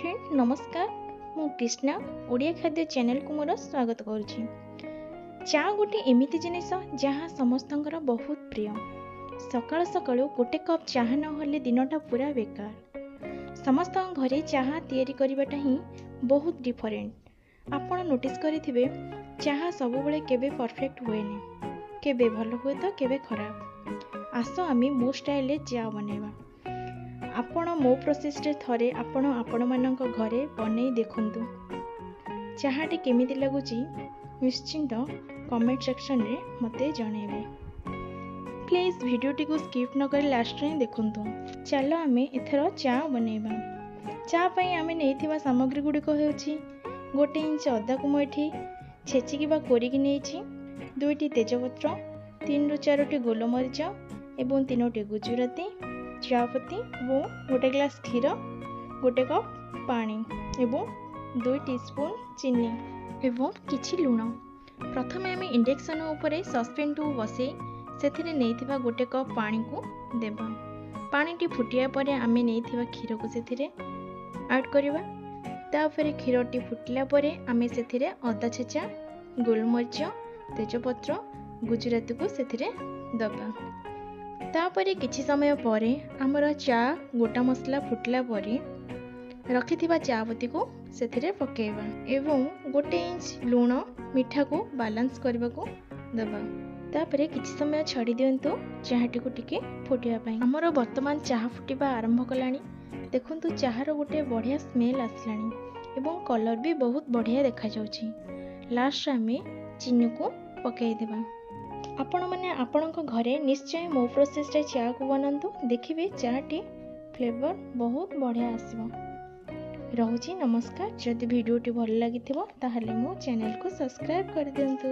Friend, ନମସ୍କାର। ମୁଁ କ୍ରିଷ୍ଣା, ଓଡ଼ିଆ ଖାଦ୍ୟ ଚ୍ୟାନେଲକୁ ମୋର ସ୍ୱାଗତ କରୁଛି। ଚା ଗୋଟେ ଏମିତି ଜିନିଷ ଯାହା ସମସ୍ତଙ୍କର ବହୁତ ପ୍ରିୟ। ସକାଳୁ ସକାଳୁ ଗୋଟେ କପ୍ ଚାହା ନହେଲେ ଦିନଟା ପୁରା ବେକାର। ସମସ୍ତଙ୍କ ଘରେ ଚାହା ତିଆରି କରିବାଟା ହିଁ ବହୁତ ଡିଫରେଣ୍ଟ। ଆପଣ ନୋଟିସ୍ କରିଥିବେ, ଚାହା ସବୁବେଳେ କେବେ ପରଫେକ୍ଟ ହୁଏନି, କେବେ ଭଲ ହୁଏ ତ କେବେ ଖରାପ। ଆସ, ଆମେ ମୋ ଷ୍ଟାଇଲରେ ଚା ବନେଇବା। ଆପଣ ମୋ ପ୍ରୋସେସରେ ଥରେ ଆପଣ ଆପଣମାନଙ୍କ ଘରେ ବନେଇ ଦେଖନ୍ତୁ। ଚାହାଟି କେମିତି ଲାଗୁଛି ନିଶ୍ଚିନ୍ତ କମେଣ୍ଟ ସେକ୍ସନରେ ମୋତେ ଜଣାଇବେ। ପ୍ଲିଜ୍ ଭିଡ଼ିଓଟିକୁ ସ୍କିପ୍ ନକରି ଲାଷ୍ଟରେ ହିଁ ଦେଖନ୍ତୁ। ଚାଲ, ଆମେ ଏଥର ଚା ବନେଇବା। ଚା ପାଇଁ ଆମେ ନେଇଥିବା ସାମଗ୍ରୀ ଗୁଡ଼ିକ ହେଉଛି: 1 ଇଞ୍ଚ ଅଦାକୁ ମୁଁ ଏଠି ଛେଚିକି ବା କୋରିକି ନେଇଛି, 2ଟି ତେଜପତ୍ର, 3ରୁ 4ଟି ଗୋଲମରିଚ ଏବଂ 3ଟି ଗୁଜୁରାତି, ଚାପତି ଏବଂ 1 ଗ୍ଲାସ୍ କ୍ଷୀର, 1 କପ୍ ପାଣି ଏବଂ 2 ସ୍ପୁନ୍ ଚିନି ଏବଂ କିଛି ଲୁଣ। ପ୍ରଥମେ ଆମେ ଇଣ୍ଡକ୍ସନ୍ ଉପରେ ସସ୍ପେନ୍ଟିକୁ ବସେଇ ସେଥିରେ ନେଇଥିବା 1 କପ୍ ପାଣିକୁ ଦେବା। ପାଣିଟି ଫୁଟିବା ପରେ ଆମେ ନେଇଥିବା କ୍ଷୀରକୁ ସେଥିରେ ଆଡ଼୍ କରିବା। ତାପରେ କ୍ଷୀରଟି ଫୁଟିଲା ପରେ ଆମେ ସେଥିରେ ଅଦା ଛେଚା, ଗୋଲମରିଚ, ତେଜପତ୍ର, ଗୁଜୁରାତିକୁ ସେଥିରେ ଦେବା। ତାପରେ କିଛି ସମୟ ପରେ ଆମର ଚା ଗୋଟା ମସଲା ଫୁଟିଲା ପରେ ରଖିଥିବା ଚା ପତିକୁ ସେଥିରେ ପକାଇବା ଏବଂ 1 ଇଞ୍ଚ ଲୁଣ ମିଠାକୁ ବାଲାନ୍ସ କରିବାକୁ ଦେବା। ତାପରେ କିଛି ସମୟ ଛାଡ଼ି ଦିଅନ୍ତୁ ଚାହାଟିକୁ ଟିକେ ଫୁଟିବା ପାଇଁ। ଆମର ବର୍ତ୍ତମାନ ଚାହା ଫୁଟିବା ଆରମ୍ଭ କଲାଣି। ଦେଖନ୍ତୁ, ଚାହାର ଗୋଟେ ବଢ଼ିଆ ସ୍ମେଲ୍ ଆସିଲାଣି ଏବଂ କଲର୍ ବି ବହୁତ ବଢ଼ିଆ ଦେଖାଯାଉଛି। ଲାଷ୍ଟରେ ଆମେ ଚିନିକୁ ପକାଇଦେବା। ଆପଣମାନେ ଆପଣଙ୍କ ଘରେ ନିଶ୍ଚୟ ମୋ ପ୍ରୋସେସରେ ଚାହାକୁ ବନାନ୍ତୁ, ଦେଖିବେ ଚାହାଟି ଫ୍ଲେଭର୍ ବହୁତ ବଢ଼ିଆ ଆସିବ। ରହୁଛି, ନମସ୍କାର। ଯଦି ଭିଡ଼ିଓଟି ଭଲ ଲାଗିଥିବ, ତାହେଲେ ମୋ ଚ୍ୟାନେଲକୁ ସବସ୍କ୍ରାଇବ୍ କରିଦିଅନ୍ତୁ।